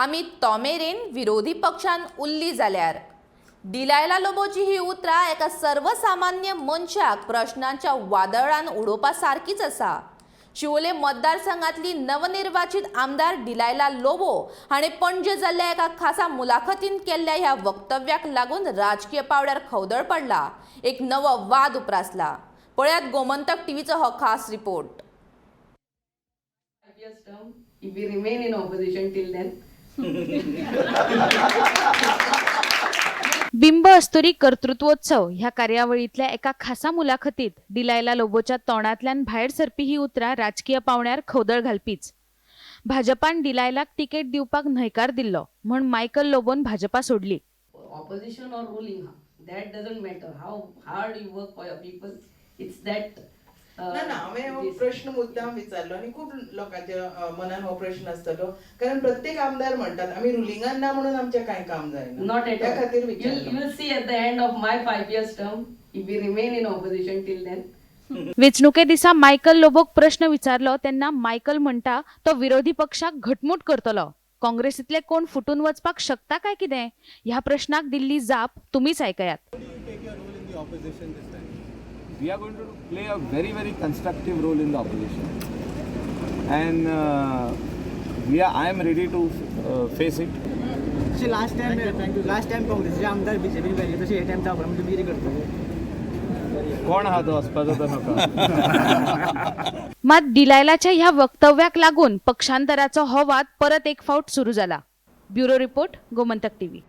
आमी तो मेरेन विरोधी पक्षान उरली जाल्यार. डिलायला लोबोची ही उतरां एका सर्वसामान्य मनशाक प्रश्नांच्या वादळान उडोवपा सारकीच आसा. शिवोले मतदारसंघातली नवनिर्वाचित आमदार डिलायला लोबो हाणें पणजे जाल्ल्या एका खासा मुलाखतीन केल्ल्या ह्या वक्तव्याक लागून राजकीय पावड्यार खवदळ पडला, एक नवो वाद उप्रासला. पळयात गोमंतक टीव्हीचो हो खास report. 5 years term, if we remain in opposition till then. बिंब अस्तुरी कर्तृत्वोत्सव ह्या कार्यावळींतल्या एका खासा मुलाखतीत डिलायला लोबोच्या तोंडांतल्यान भायर सरपी ही उतरां राजकीय पावण्यार खवदळ घालपीच. भाजपान डिलायलाक तिकेट दिवपाक न्हयकार दिल्लो म्हूण मायकल लोबोन भाजपा सोडली. Opposition or ruling, that doesn't matter. How hard you work for your people, it's that. ना ना, हांवें हो this. प्रश्न मुद्दाम विचारलो आनी खूब लोकांच्या मनान हो प्रश्न आसतलो, कारण प्रत्येक आमदार म्हणटात आमी रुलिंगान ना म्हणून आमचें कांय काम जायना. Not at त्या all. खातीर You'll, विचारलो. You'll see at the end of my 5 years term, if we remain in opposition till then. वेंचणुके दिसा मायकल लोबोक प्रश्न विचारलो तेन्ना मायकल म्हणटा तो विरोधी पक्षाक घटमूट करतलो. काँग्रेसीतले कोण फुटून वचपाक शकता काय कितें, ह्या प्रश्नाक दिल्ली जाप तुमीच आयकयात. Take your role in the opposition this time? We are going to play a very, very constructive role in the opposition, and we are I am ready to face it. तशें लास्ट टायम काँग्रेसीचे आमदार बीजेपीन गेले, तशें हे time जावपा, म्हणजे तुमी कितें करतले? कोण आहा तो वचपाचो तो नाका. मात डिलायलाच्या ह्या वक्तव्याक लागून पक्षांतराचो हो वाद परत एक फावट सुरू जाला. Bureau report, Gomantak TV.